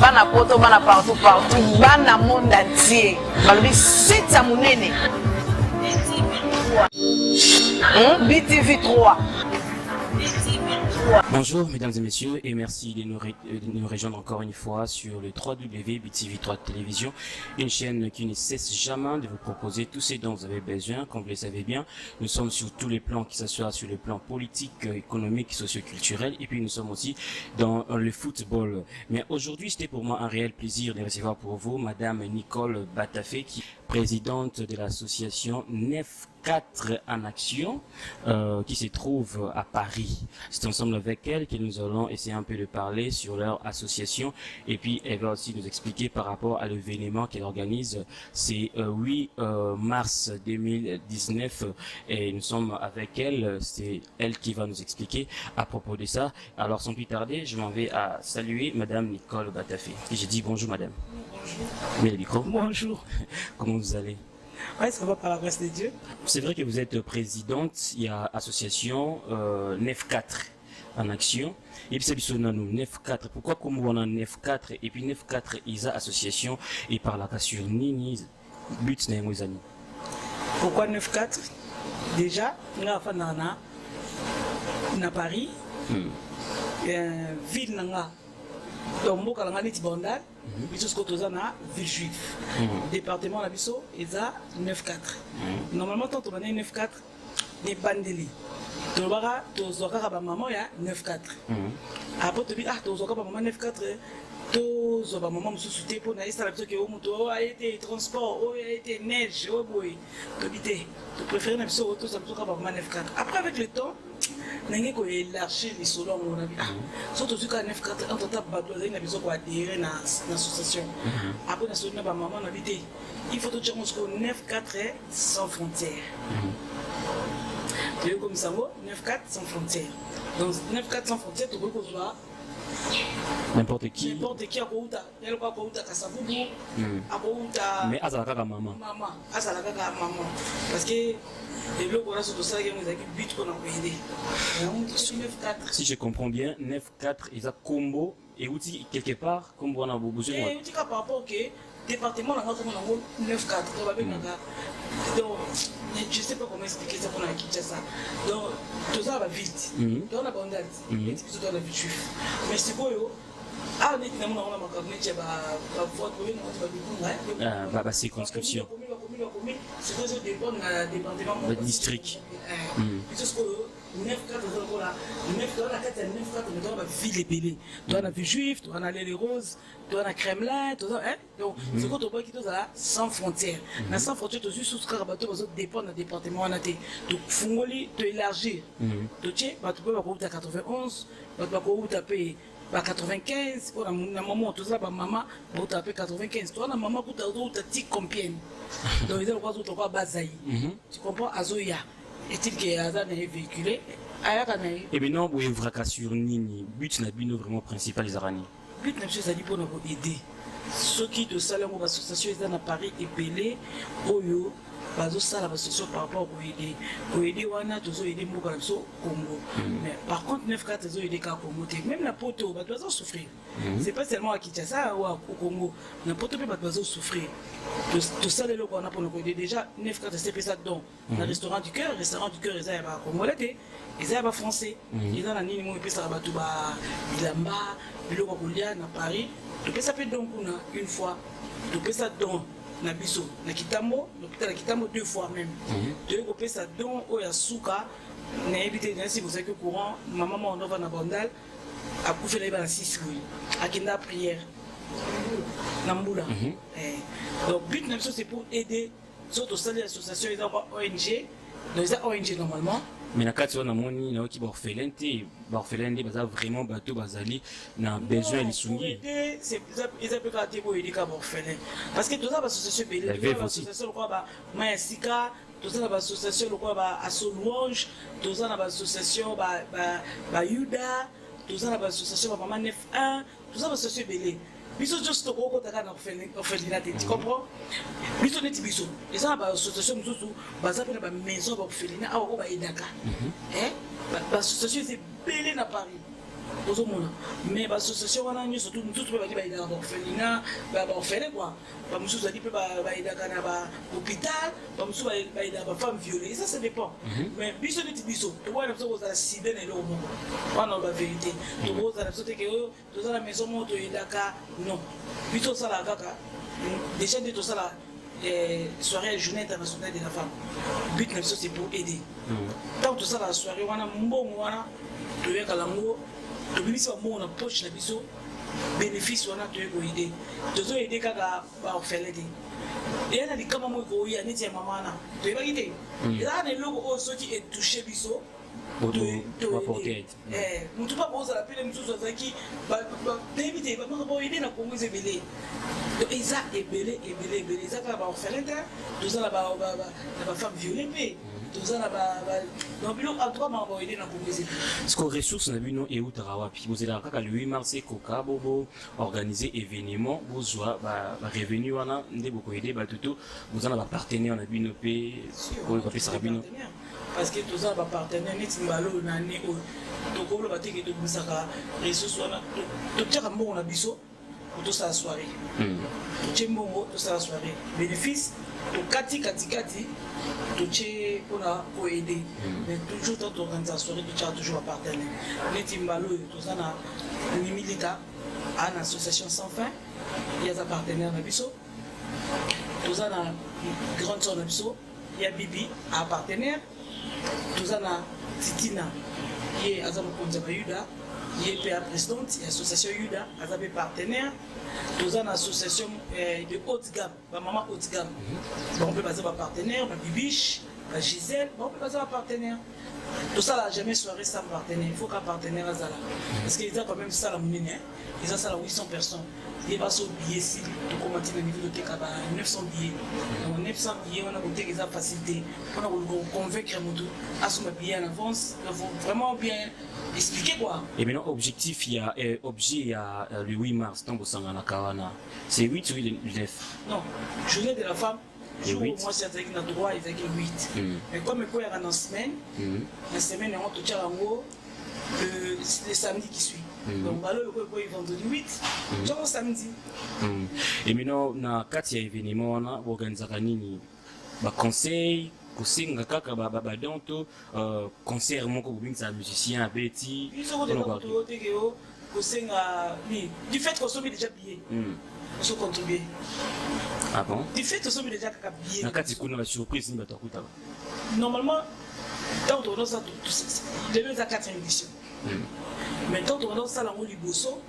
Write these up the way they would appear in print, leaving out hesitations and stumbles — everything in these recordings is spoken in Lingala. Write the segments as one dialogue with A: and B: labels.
A: Bana poto, bana partout partout, bana monde entier. Balobi site ya munene. BTV 3.
B: Bonjour mesdames et messieurs et merci de nous rejoindre encore une fois sur le 3W BTV 3 Télévision, une chaîne qui ne cesse jamais de vous proposer tout ce dont vous avez besoin. Comme vous le savez bien, nous sommes sur tous les plans, que ce soit sur le plan politique, économique, socio-culturel, et puis nous sommes aussi dans le football. Mais aujourd'hui, c'était pour moi un réel plaisir de recevoir pour vous Madame Nicole Batafé, qui est présidente de l'association 9-4 en action, qui se trouve à Paris. C'est ensemble avec elle que nous allons essayer un peu de parler sur leur association, et puis elle va aussi nous expliquer par rapport à l'événement qu'elle organise. C'est 8 mars 2019 et nous sommes avec elle. C'est elle qui va nous expliquer à propos de ça. Alors sans plus tarder, je m'en vais à saluer Madame Nicole Batafé. Et j'ai dit bonjour Madame.
C: Bonjour.
B: Mets le micro.
C: Bonjour.
B: Comment vous allez?
C: Oui, ça va par la grâce de Dieu.
B: C'est vrai que vous êtes présidente, il y a association 9-4 en action. Et puis c'est nous 9-4. Pourquoi comme on a 9-4 et puis 9-4 eza association et par la sur nini but na yango ezali?
C: Pourquoi 9-4? Déjà, nous avons na na Paris. Ville nanga. Donc mboka nanga neti Bandal. Biso sikoyo toza na ville juive. Département na biso eza 9-4. Normalement tant tobandaki 9-4 ebandeli, tolobaka tozwa kaka bamama ya 9-4. Après tobi ah, tozwa kaka bamama 9-4, tozwa bamama mosusu te mpona esala biso ke o moto oyo aye te transport, oyo aye te neige, oyo boye. Tobi te, topréféré na biso tozwa biso kaka bamama 9-4. Après, avec le temps, ndenge koélargir lisolo yango na bi ah, so tozwi kaka 9-4, entre temps bato bazali na biso koadhérer na association. Après nasoli na bamama na bi te, il faut totia yango sikoyo 9-4 sans frontière. Toyei komisa yango 9-4 sans frontière. Donc 9-4 sans frontière, tokoki kozwa
B: n'importe qui.
C: N'importe qui akouta, eloko akouta Kasavubu, akouta.
B: Mais azala kaka mama.
C: Mama, azala kaka mama, parce que eloko wana so tosalaki yango ezalaki but mpona koaider yango 9-4.
B: Si je comprends bien, 9-4 eza kombo euti quelque part, kombo wana bozwi?
C: Euti kaka par rapport ke département nanga kombo nango 9-4, donc babengaka, donc je sais pas comment expliquer ça mpona Kinshasa. Donc toza na baville, toza na Bandal, neti biso toza na ville juif, mais sikoyo awa neti namona ngo na makambo neti ya bavote, bobenga neti babibunga.
B: Bacirconscription.
C: Bakomi sikoyo ezodépendre na département moko.
B: District.
C: Biso sikoyo 9-4 eza lokola 9, toza na kati ya 9-4, mais toza na baville ebele. Toza na ville juive, toza na Lele Rose, toza na Kremlin, toza, donc sikoyo toboyaki tozala sans frontière. Na sans frontière, tozwi susu kaka bato bazodépendre na département wana te. Tofungoli, toélargir, totie bato mpe bakouta 91, bato bakouta mpe ba 95, mpo na mama toza bamama bautaka mpe 95. Toza na mama kuta azouta ti Compiègne, donc eza lokola azouta lokola bazai, tu comprends, azoya est-il ke aza na ye véhiculé, ayaka na ye.
B: Et maintenant boœuvraka sur nini? But na bino vraiment principal ezalaka nini?
C: But na biso ezali mpona koaider. Soki tosali yango, baassociation eza na Paris ebele oyo bazosala baassociation par rapport koaider. Koaider wana, tozoaider mboka na biso Congo, mais par contre 9-4 ezoaider kaka Congo te. Même na poto bato bazosouffrir, c'est pas seulement à Kinshasa ou au Congo, na poto mpe bato bazosouffrir. Tosala eloko wana mpona koaider. Déjà 9-4 esepesa don na Restaurant du Cœur. Restaurant du Cœur eza ya bacongolais te, eza ya bafrançais. Eza na nini moko epesaka bato bilamba, biloko ya kolia na Paris. Topesa mpe don kuna une fois, topesa don na biso na Kitambo, l'hôpital ya Kitambo, deux fois même. Toyei kopesa don oyo ya suka, nayebi te nasi bozalaki courant, mama moko ndova na Bandal akufela ye bana 6 boye, akenda prière na mbula. Donc but na biso, c'est pour aider. So tosali association, eza kwa ONG, donc eza ONG normalement.
B: Mais na kati wana namoni, nayoki baorphelin te. Baorphelin nde baza vraiment bato bazali na besoin ya lisungi.
C: Eza mpe kaka te boyedi kaka baorphelin, parce que toza baassociation ebele. Baassociation lokola bama ya sika, toza na baassociation lokola ba asso louange, toza na baassociation bayuda, toza na baassociation bamama 9-1, toza baassociation ebele. Biso nyonso tokokota kaka na orphelinat te, tu comprends? Biso neti biso, eza na baassociation mosusu baza mpe na bamaison ya baorphelinat awa oyo baaidaka. Baassociation eza ebele na Paris. Ozomona, mais baassociation wana nyonso tu, mosusu mpe baki baaidaka baorphelinat, baorphelin quoi, bamosusu baki mpe baaidaka na bahôpital, bamosusu baaidaka bafemme violée, ça, ça dépend. Mais biso, neti biso, toboya na biso kozala cible na eloko moko wana. Oloba vérité, tokozala biso teke oyo toza na maison moko toaidaka, non. Biso tosalaka kaka déjà nde tosala soirée ya Journée internationale de la femme. But na biso, c'est pour aider. Ntango tosalaka soirée wana, mbongo wana toyakala yango, tobimisi bambongo na poche na biso. Bénéfice wana toye koaider, tozoaider kaka baorphelin te. Eya na likama moko ekoya neti ya mama wana, toyebaki te. Ezaka na eloko oyo soki etouche biso, motu mpa bozala pele mosusu azalaki, nayebi te. Bamaka baaider na Kongo eza ebele, eza ebele, ebele, ebele. Eza kaka baorphelin te, toza na bafemme violée mpe toza na biloko. En tout cas, makambo baaider na Kongo eza ebele.
B: Siko ressource na bino eutaka wapi? Bozelaka kaka le 8 mars ekoka, bo organiser événement, bozwa barevenu wana nde bokoaider bato, to boza na bapartenaire na bino mpe oyo bapesaka bino?
C: Parce que toza na bapartenaire. Neti mbala oyo, na année oyo, tokoloba teke tobimisaka ressource wana, totiaka mbongo na biso po tosala soirée. Totie mbongo, tosala soirée, bénéfice tokati katikati, totie mpona koaider. Mais toujours tant toorganiser soirée, totiaka toujours bapartenaire. Neti mbala oyo, toza na Mimilita aa na association Sans Fin, ye aza partenaire na biso. Toza na grande sœur na biso ya Bibi, a partenaire. Toza na Titina, ye aza mokonzi ya Bayuda, ye mpe ya présidente ya association Yuda, aza mpe partenaire. Toza na association de haute gamme, bamama haute gamme, bango mpe baza bapartenaire, babibiche, bagisele, bango mpe baza bapartenaire. Tosala jamais soirée sans partenaire. Il faut qu'un partenaire azala, parce que eza quand même sala monene, eza sala 800 personnes. Ye baso billet sili, tokóma ntina niveau toteka ba 900 billets. Donc 900 billets wana koteka eza facile te. Mpona koluka koconvaincre moto asomba billet en avance, il faut vraiment bien expliquer quoi.
B: Et maintenant, objectif ya objet ya le 8 mars, ntango bosanganaka wana, c'est 8 ou le 9?
C: Non, Journée de la femme, jour mwasi azalaki na droit ezalaki le 8, mais comme ekoyaka na semaine, na semaine yango totiaka yango le samedi qui suit. Donc balo oyo ekoyi vendredi 8, tiango samedi.
B: Et maintenant, na kati ya événement wana, boorganisaka nini? Baconseil, kosenga kaka badon, to concert moko bobingisaka musicien abeti?
C: Biso koteke o kosenga nini, du fait kosombi déjà billet, oso contribuer.
B: Ah bon?
C: Du fait osombi déjà kaka billet.
B: Na kati kuna, basurprise nini bato akutaka?
C: Normalement, ntango tokonosala, lelo eza 4 édition, mais ntango tokona kosala yango liboso,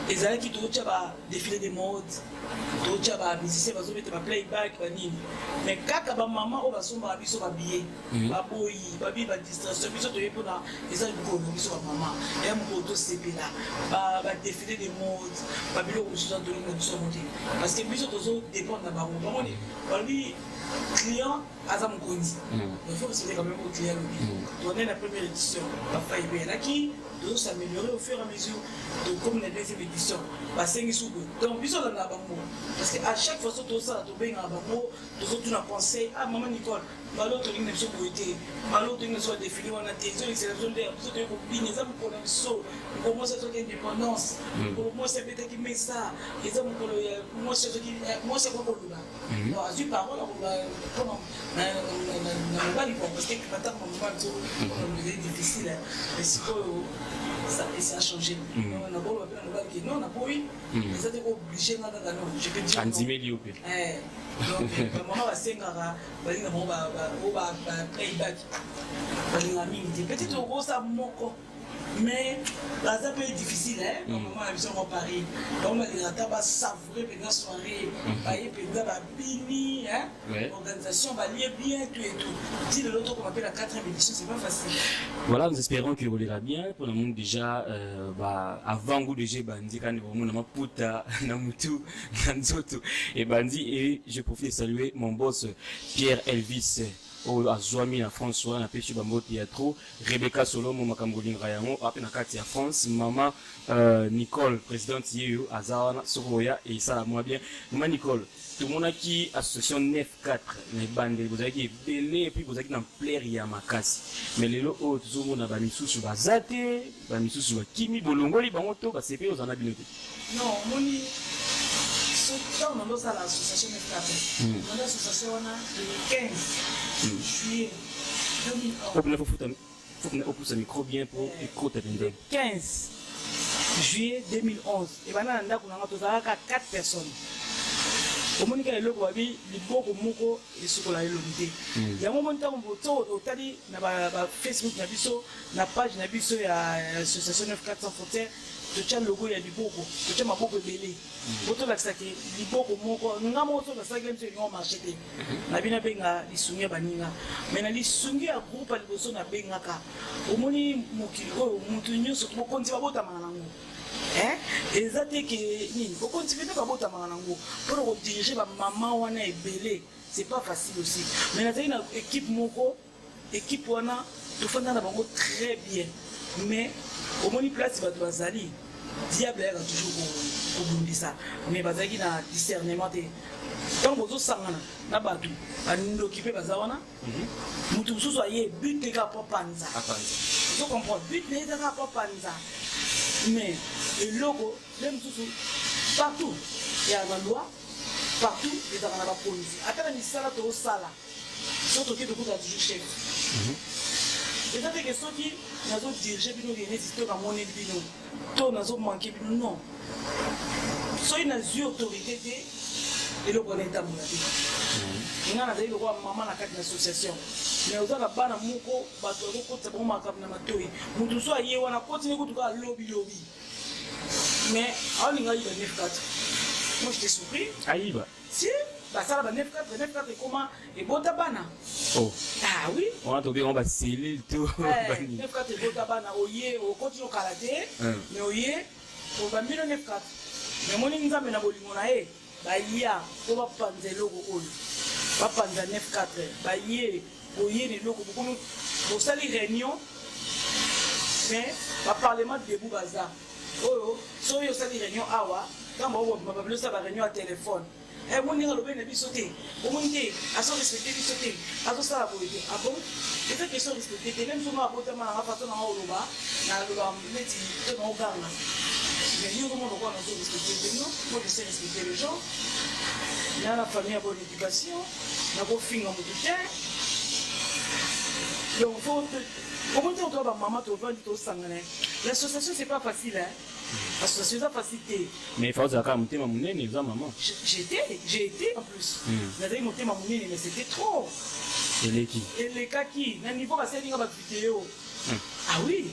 C: ezalaki totya ba défilé de mode, totya bamusicien bazobeta baplayback, banini. Mais kaka bamama oyo basombaka biso babillet baboyi, babi badistraction. Biso toye mpona eza mokolo na biso bamama, eya mokolo tosepela. Badéfilé de mode, babiloko mosusu tolingi na biso yango te, parce que biso tozodépendre na bango. Bango balobi client aza mokonzi, il faut respecter quand même au client. Lobi tournée la première édition, bafai mpe elaki tozos'améliorer au fur et à mesure. Tokomi na deuxième édition, basengi suku. Donc biso olandaka bango, parce que à chaque fois so tosala, tobengaka bango, tozotuna conseil: "Ah, mama Nicole, balo tolingi na biso boye te, balo tolingi na biso badéfilé wana te, ezolekisela biso nde biso toyei kobina. Eza mokolo na biso, mokolo mwasi azoki indépendance, mokolo mwasi abetaki mesa, eza mokolo ya mwasi azoki, mwasi akoki koloba, azwi parole, akoloba mpona na mobali quoi." Parce que batango mobali biso ezali difficile, mais sikoyo ça a changé. Nakoloba mpe na mobali ke non, naboyi, eza te kooblige nga kaka, non, je peux dire.
B: Andimeli yo mpe?
C: Donc bamama basengaka, balinga bango oyo baplayback, balingaka mingi te. Peut-être okosa moko, mais baza mpe difficile. Bamama na biso yango Paris, bango balingaka ata basavoure mpenza soirée, baye mpenza, babini, organisation, balie bien, tout et tout. Ti lelo tokoma mpe la quatrième édition, c'est pas facile.
B: Voilà, nous espérons que oleka bien. Pour le monde déjà, bah, avant goût déjà bandi quand on maputa na mutu na nzoto et bandi. Et je profite de saluer mon boss Pierre Elvis oyo azwami na France wana, napesi bambote ya trop. Rebecca Solomo, makambo olingaka yango ape na kati ya France. Mama Nicole, présidente, ye oyo aza wana, soki oya esala mwa bien. Mama Nicole. Tomonaki association 9-4 na ebandeli, bozalaki ebele et puis bozalaki na ampleur ya makasi, mais lelo oyo tozomona bamisusu baza te, bamisusu bakimi, bolongoli bango to basepeli ozala na bino te?
C: Non, omoni, ntango nazosala association 9-4, nanda association wana le 15 juillet 2011.
B: Opena fofuta, opusa micro bien po ekota mpenza.
C: Le 15 juillet 2011 ebanda na ndako nanga, tozalaka 4 personnes. Omoni kaka eloko babi liboko moko esukola elongi te. Yango omoni, ntango so otali na bafacebook na biso, na page na biso ya association 94 sans frontière, totya logo ya liboko, totya maboko ebele po tolakisaki liboko moko. Nga moko so nasalaki biso elingo marché te na bino, abenga lisungi ya baninga, mais na lisungi ya groupe ya liboso nabengaka. Omoni, mokili oyo, motu nyonso bokonzi babotamaka nango. Eza te ke nini, bokonzi mpe babotamaka nango. Mpona kodiriger bamama wana ebele, c'est pas facile aussi. Mais nazali na équipe moko, équipe wana tofanda na bango très bien. Mais omoni, place bato bazali, diable ayaka toujours kobundisa. Mais bazalaki na discernement te. Ntango bozosangana na bato bandoki mpe baza wana, moto mosusu aye, but te kaka po panza. Ozo comprendre, but na ye eza kaka po panza. Mais eloko nde mosusu, partout ya baloi, partout ezalaka na bakonzi. Ata na misala tozosala, so toke tokutaka toujours chef. Eza te ke soki nazodiriger bino ke neti to namoneli bino to nazomanquer bino. Non, soki nazwi autorité te, eloko wana etambola te. Nga nazali lokola mama na kati na association, mais oza na bana moko, bato bazokotisa bango makambo na matoi. Moto mosusu aye wana, akotini kutu kaka lobilobi, mais aolinga ayiba 9-4. Moi, j'étais surpris.
B: Ayiba?
C: Si, basala ba 9-4, 9-4 ekoma ebota bana.
B: Oh.
C: Ah oui.
B: Wana tobenga baselile to?
C: 9-4 ebota bana. Oye, okoti okala te, mais oye obambino 9-4. Mais omoni, Nzambe na bolingo na ye, baya po bapanza eloko oyo, bapanza 9-4. Baye boye na eloko, bokomi bosali réunion, mais baparlement debout baza oyo. Soki osali réunion awa, ntango babili osala baréunion ya telefone, omoni ndenge alobeli na biso te, omoni te azo respecter biso te, azosala boye te. Ah bon, eza question respecter te. Même songo abotama nanga, façon nanga oloba, naloba neti to na oganga, mais yo ozomona lokola nazo respecter te. Non, moi, je sais respecter les gens. Na la famille ya bonne éducation, nakofinga motu te. Donc faut omoni te, otoa bamama, tovandi, tosangana. L'association, c'est pas facile, hein. Association eza facile te.
B: Mais fa ozalaka motema monene, eza mama.
C: J'étais, j'ai été en plus. Nazali motema monene, mais c'était trop.
B: Eleki.
C: Elekaki na niveau basali nga bavideo. Ah oui,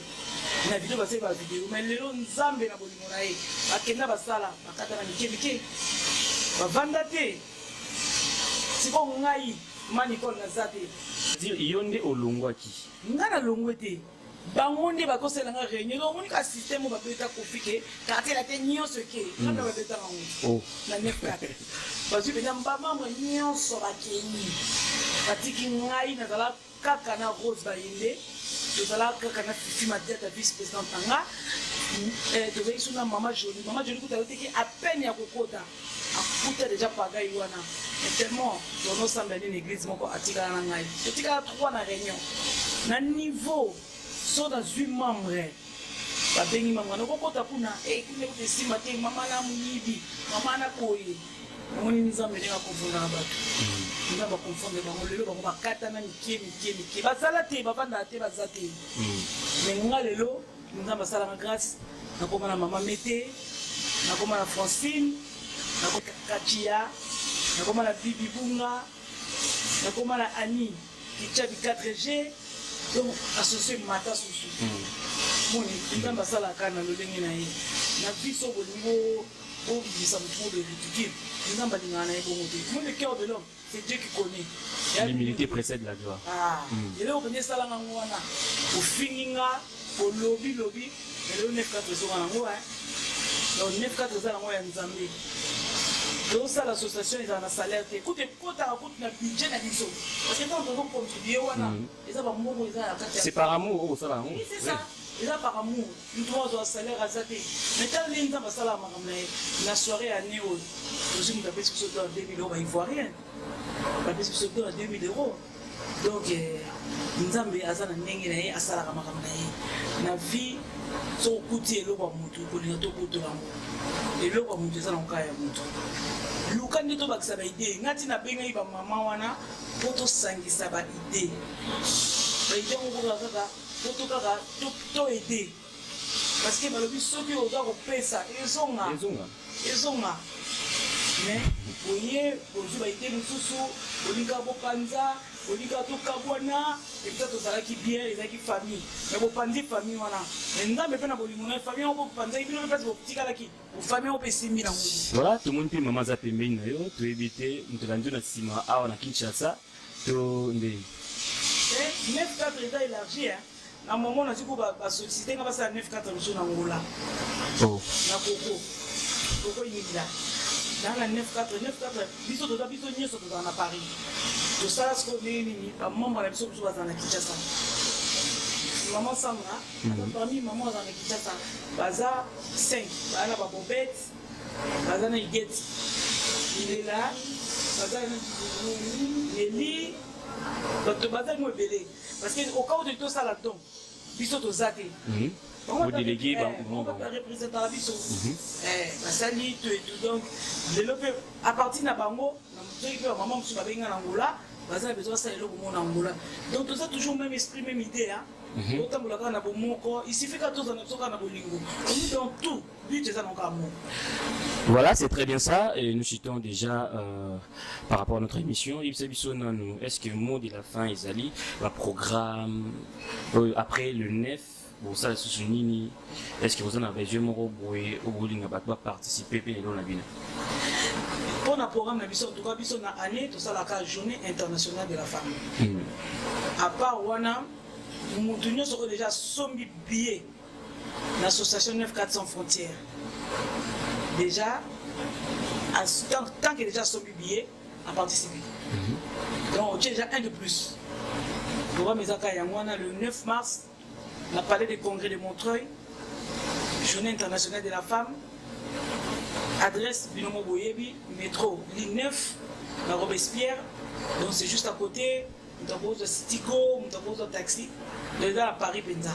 C: na video, basali bavideo. Mais lelo, Nzambe na bolingo na ye, bakenda, basala, bakata na mike mike, bavanda te. Sikoyo ngai ma Nicole naza te.
B: Yo nde olongwaki?
C: Ngai nalongwe te, bango nde bakosalanga réunion. Donc omoni ka système oyo babeta Kofi ke quartier la te nyonso ke ngambe babetaka yango na 9-4. Bazwi mpenza bamembre nyonso, bakei, batiki ngai. Nazala kaka na Rose Bayende, tozala kaka na Fifi Madiata, vice présidente na nga. Tozalaki so na mama Joli. Mama Joli kuta ayoteki à peine ya kokota, akuta déjà pagai wana. Mais tellement tonosambela nini, église moko, atikala na ngai, totikala trois na réunion. Na niveau so nazwi membre, babengi mama, nakokota kuna, kuna kuta esimba te, mama na moyibi, mama na boye. Namoni Nzambe ndenge akonfondaka bato. Nzambe akonfondre bango. Lelo bango bakatana mike mike mike, bazala te, bavandaka te, baza te. Mais nga lelo, Nzambe asalanga grâce, nakoma na mama Mete, nakoma na Francine, nakoma Kachia, nakoma na Bibi Bunga, nakoma na Ani Kichabi 4G. Donc associé mata susu. Moni, Nzambe asalaka na lolenge na ye na biso. Bolingo obimisa motu moko ridicule, Nzambe alingaka na ye bongo te. Moi, le cœur de l'homme, c'est Dieu qui connaît.
B: L'humilité précède la gloire.
C: Ah, eloko mpenza esalanga ngo wana, ofingi nga, olobi lobi, elelo 9-4 ezonga nango. Donc 9-4 eza nango ya Nzambe. Tozosala association, ezala na salaire te. Kutu ekotaka kutu na budget na biso, parce que ntango tozocontribuer wana, eza bambongo eza na kati.
B: C'est par amour oyo osala yango.
C: Oui, c'est ça. Eza par amour. Mutu moko azwa salaire aza te. Mais tala ndenge Nzambe asalaka makambo na ye. Na soirée ya année oyo, tozwi mutu apesi biso don ya 2000 euros, ba Ivoiriens. Bapesi biso don ya 2000 euros. Donc eh, Nzambe aza na ndenge na ye, asalaka makambo na ye. Na vie, soki okuti eloko ya mutu, kolinga to kotola yango. Eloko ya mutu eza na kaka ya mutu. Luka nde tobakisa ba idée. Nga ti nabengaki ba mama wana mpo tosangisa ba idée. Ba idée yango kaka kaka po to kaka to aider parce que balobi soki oza kopesa ezonga ezonga mais boye bozwi baide mosusu bolingaka bopanza bolingaka tokabwana epuis tozalaki bien ezalaki famille mais bopanzi famille wana mais nzambe mpe na bolingo na ye famille yango bopanzaki bino mpe place botikalaki famille yango mpe esimbi nango.
B: Voilà, tomoni mpe mama aza pembeni na yo, toyebi te moto alandi yo na nsima awa na Kinshasa to nde.
C: 9 4 eza élargi hein. Na moment nazwi ko ba solliciter nga basala 9 4 mosusu na Angola.
B: Oh.
C: Na Koko. Koko Ingila. Na na 9 4 9 4 biso toza biso nyonso tozala na Paris. Tosala sikoyo ndenge nini ba membre na biso mosusu bazala na Kinshasa. Maman Sandra, aza parmi maman azala na Kinshasa. Baza 5 baza na ba Bobette, baza na Igeti. Ilela, baza na Nelly, bato baza mo ebele parce que au cas où tosala don biso toza te.
B: Bodélégué
C: bareprésentaka biso basali tout et tout. Donc lelo mpe à partir na bango, soki mpe bamama mosusu babenga na Angola, baza na besoin basala eloko moko na Angola. Donc toza toujours même esprit, même idée, hein. Totambola kaka na bomoko, il suffit kaka tozala na biso kaka na bolingo. On dans tout but eza na kaka moko.
B: Voilà, c'est très bien ça. Et nous citons déjà par rapport à notre émission. Yebisa biso nanu, est-ce que mot de la fin ezali, ba programme après le 9, bon ça lisusu nini? Est-ce que vous en avez besoin moko boye obolinga bato ba participer pe lelo na bino?
C: Mpo na programme na biso, en tout cas biso na année tosalaka Journée internationale de la femme. À part wana, motu nyonso oyo déjà asombi billet na association 94 sans frontières déjà, tant que déjà asombi billet, a participer. Donc otie déjà un de plus. Programme ezaka yango wana, le 9 mars na Palais des congrès de Montreuil, Journée internationale de la femme. Adresse bino mo boyebi, métro ligne 9 na Robespierre, donc c'est juste à côté. Moto akozwa Citigo, moto akozwa taxi, donc eza na Paris mpenza.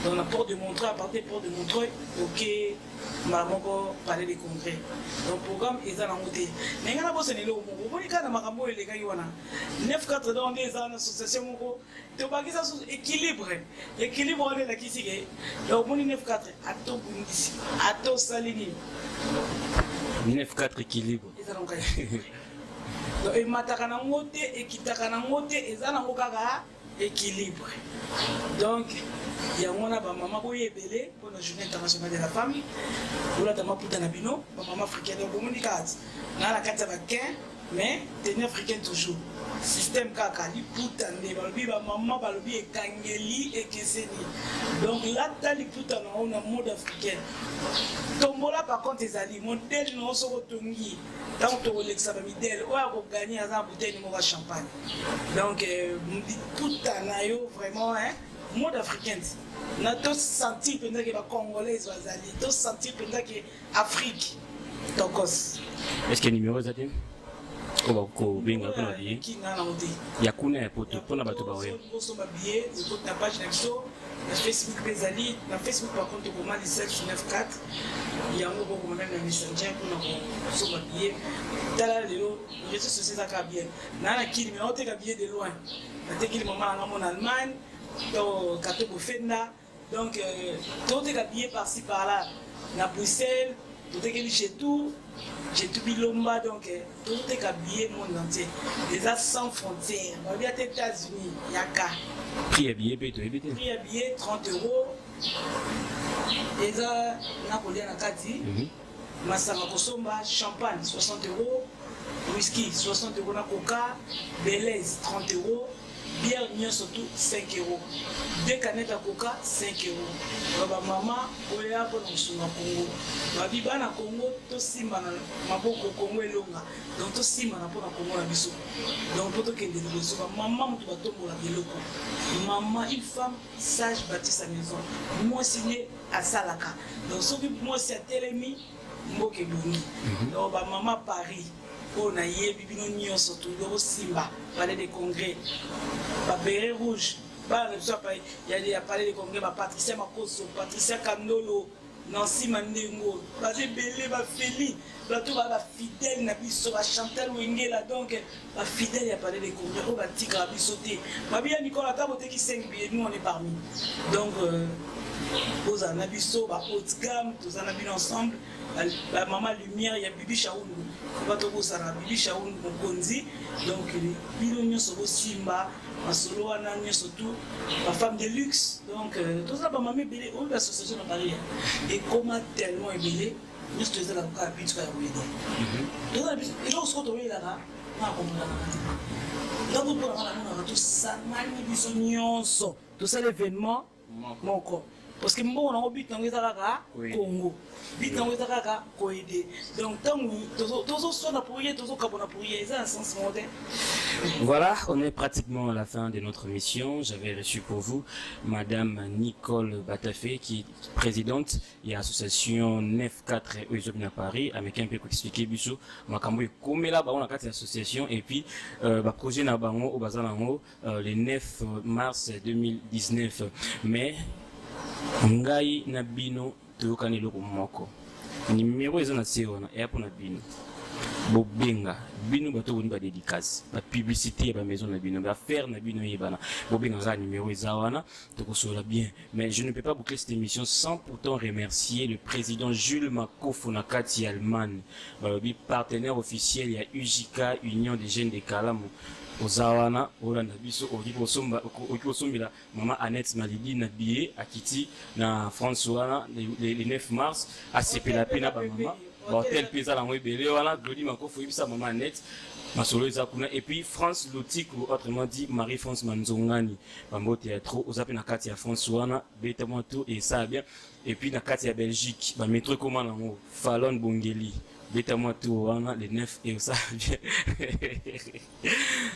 C: Donc na porte de Montreuil, à partir porte de Montreuil, oke mbala moko Palais des congrès. Donc programme eza nango te. Me ngai nabosana eloko moko, omoni kaka na makambo oyo elekaki wana 9 4, donc nde eza na association moko tobakisa susu équilibre. Équilibre wana elakisi ke omoni 9 4, ata obungisi, ata osali nini.
B: 9 4 équilibre.
C: Eza nango kaka équilibre. Donc emataka nango te, ekitaka nango te, eza nango kaka équilibre. Donc yango wana, bamama boye ebele mpona Journée internationale de la femme, bolata maputa na bino, bamama africaine. Donc bomoni kaka naa na kati ya bakin, mais tenue africaine toujours, système kaka liputa nde balobi, bamama balobi ekangeli ekeseni. Donc lata liputa na yo na mode africaine, tombola. Par contre ezali modèle na yo, soki otongi, ntango tokolekisa bamidele, oyo akoganye aza na bouteille moko ya champagne. Donc liputa na yo vraiment, hein, mode africaine na tosentir mpenza ke bacongolaise bazali, tosentir mpenza ke Afrique tokos.
B: Est ce que numéro eza te oyo bakobenga mpona billet?
C: Kinga nango te.
B: Ya kuna ya poto, mpona bato baoya.
C: Bosomba billet, ekoti na page na biso na Facebook mpe ezali na Facebook. Par contre tokoma 17 94 yango, bokoma meme na Messenger mpona kosomba billet. Tala lelo réseau sociaux eza kaka bien. Naa na kili, mais naoteka billet de loin, natekeli mama nanga mo na Allemagne to kato bofenda. Donc toteka billet par-ci par-là, na Bruxelles totekeli Jetou, Jetou Bilomba. Donc toteka billet monde entier, eza sans frontière. Balobi ata États-Unis, yaka.
B: Prix ya billet mpe toyebi te?
C: Prix ya billet 30 euros, eza na kolia na kati, masanga kosomba, champagne 60 euros, whisky 60 euros na coca Baileys 30 euros. Bière nyonso tout 5 euros. Deux canettes ya coca 5 euros. Donc ba mama boya pona kosunga Congo. Babi bana Congo tosimbana maboko Congo elonga. Donc tosimbana pona Congo na biso. Donc po tokende liboso ba mama moto batombolaka eloko. Mama une femme sage bâtit sa maison. Mwasi nde asalaka. Donc soki mwasi atelemi mboka ebongi. Donc ba mama Paris oyo nayebi bino nyonso tout bosimba palais de congrès ba beret rouge bana na biso ya palais de congrès ba Patricia Makoso, Patricia Kandolo, Nancy Mandengo, baza ebele ba Feli, bato ba ba fidèle na biso ba Chantal Wengela, donc ba fidèle ya palais de congrès oyo batikaka biso te. Babiya Nicole ata boteki 5 billets, nous on est parmi. Donc bozala na biso ba haute gamme, toza na bino ensemble. Ba mama lumière ya Bibi Shaundu, faut pas tobosana Bibi Shaundu mokonzi. Donc bino nyonso bosimba masolo wana nyonso tout ba femme de luxe. Donc toza ba mama ebele oyo ba association na Paris ekoma tellement ebele nyonso toza kaka but ya koyeda. Toza eloko soko toyelaka na komona te. Donc mpona nga namonaka tosangani biso nyonso tosala événement moko parce que mbongo nango but nango eza kaka Congo, but nango eza kaka koaider. Donc ntango tozoswana pour ye, tozokabona pour ye, eza na sens moko te.
B: Voilà, on est pratiquement à la fin de notre mission. J'avais reçu pour vous Madame Nicole Batafé, qui est présidente et association 9-4 Oyo à Paris, avec un peu expliquer biso makambo ekomela bango na kati ya association et puis ba projet na bango oyo baza nango le 9 mars 2019. Mais ngai na bino toyokani eloko moko, numéro eza na se wana eya mpona bino bobenga bino bato boni badédicace, bapublicité ya bamaison na bino, baaffaire na bino eyebana, bobenga kaka numéro eza wana, tokosola bien. Mais je ne peux pas boucler cette émission sans pourtant remercier le président Jules Makofo na kati ya Allemagne, balobi partenaire officiel ya UJK, Union des jeunes de Kalamu. Oza wana olanda biso, okoki kosombela mama Annette Malidi na billet akiti na France wana le 9 mars, asepela mpe na bamama bahotel mpe eza nango ebele wana. Glodi Makofo, oyebisa mama Annette masolo eza kuna. Et puis France Lotiku, autrement dit Marie France Manzongani, bambote ya trop, oza mpe na kati ya France wana, beta mwa tour esala bien. Et puis na kati ya Belgique bametro ekoma nango Falon Bongeli, beta mwa tour wana le 9 et osala bien.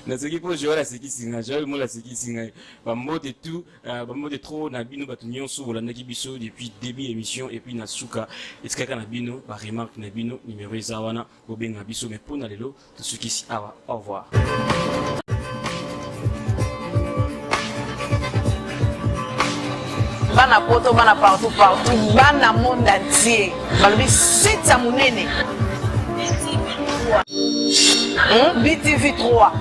B: Nasoki mpo Joel asekisi ngai, Joel Mola asekisi ngai. Bambote tout, bambote trop na bino bato nyonso bolandaki biso depuis début émission et puis na suka. Etikaka na bino baremarque na bino, numéro eza wana, bobenga biso. Mais mpo na lelo tosukisi awa, au revoir.
A: Bana poto, bana partout partout, bana monde entier, balobi site ya monene BTV 3.